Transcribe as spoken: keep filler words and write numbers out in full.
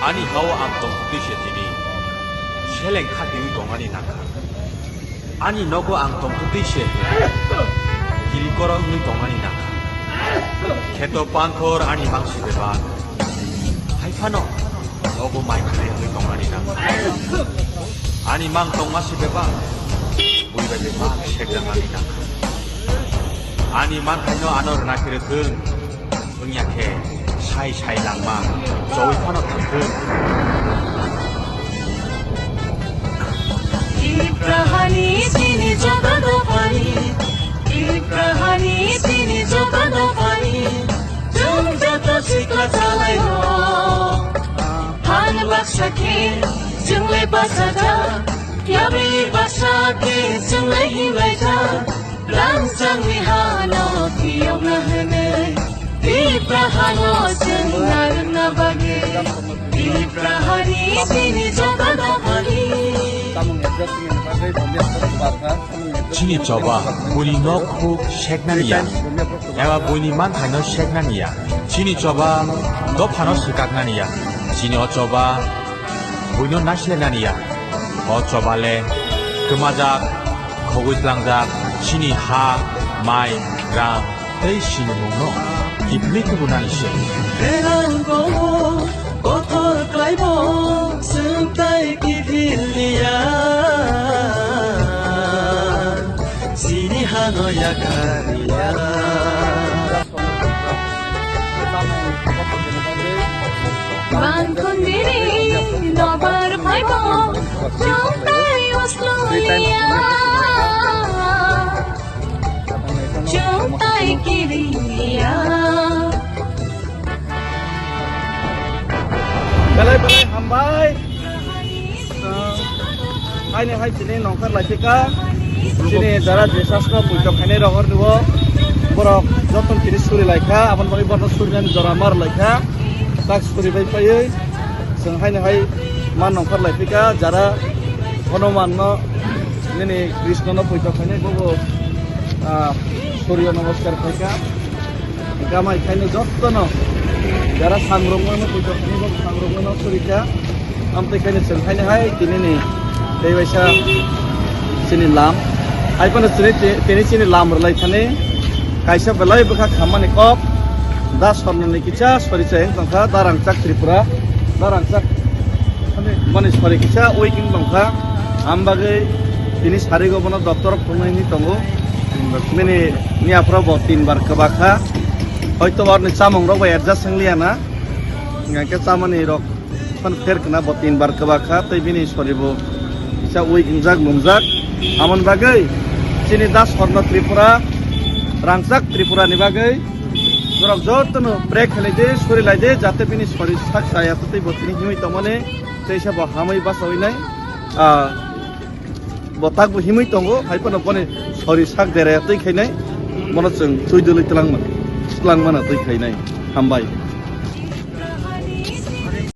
Ani hao ang tongthokdi se tini seleng khatiwi tongmani nangkha. Ani nogo ang tongthokdi se kilikorok wngwi tongmani nangkha. Kheto panthor ani mangsi bebak. Hai phano nogo mai khlai wngwi tongmani nangkha. Ani mang tongma si bebak. Bui bai bebak sekjaknani nangkha. Ani manthaino ano rwna khe rwthwng. Wngya khe sai sai langma chowi phano thangthwng. Tiprahani chini joto dophani, Tiprahani chini joto dophani, chwng joto sikla chalai rok. Phan baksa khe chwng le bachajak, yabi baksa khe chwng le himlaijak. Rangchakni hano phiyokna hwnwi, Tipra hano chwng narwkna bagwi, Tipra hani chini joto dophani. Chini choba, buini nok huk seknani ya, eba buini manthaino seknani ya. Chini choba, dophano swkaknani ya. Chini o choba, buino naislenani ya. O choba le kwmajak, khogwi tlangjak, chini ha, mai, ram tei sinimungno kiphilwi tubunani se. Berang tongo, kothor khlaibo, chwng tai kiphilliya, chini hano yakarliya. Bangkundiri nobar phaibo, chwng tai usluya, chwng tai kiriya. Belai belai hambai. Haini hai chini nongkhor laipika. Chini jara jesasno puitok khainai rok horni o. Borok joton chini suri laikha, aboni bagwi borno surinani jora mar laikha. Tak suri bai paiwi. Chwng haini hai ma nongkhor laipika, jara Hanumanno nini Krishnono puitok khainai bobo, ah, suryo namaskar khaika. Gamai khainai jottono jara sangrokmano puitok khainai bobo sangrokmano surika. Amtwi khainai chwng khainai hai tinini tei waisa chini lam. Hai phano chini, tini chini lam rwlai thani kaisa belai bwkha khammani kok. Da Sornoni kisa sori chayeng tongkha, da Rangchak Tripura, da Rangchak Boni sori kisa weekend tongkha, am bagwi tini sarigo bono doctor rok tongnai hinwi tongo. Bini miyaphoro bo tin bar kwbakha. Hoito orni chamung rok bai adjust wng liya na. Hingkhe chamani rok phano pher khna bo tin bar kwbakha, tei bini sori bo kisa weak wngjak lumjak. Amoni bagwi chini da Sorno Tripura, Rangchak Tripura ni bagwi norok jotono pray khlai di, suri lai di, jate bini sori sak chaya tei bo tini himwi tongmani. Teisa bo hamwi bachawi nai, ah, bo tak bo himwi tongo, hai phano boni sori sak deraya twi khainai, bono chwng twi dwlwi twlang mano, twlang mano twi khainai. Hambai.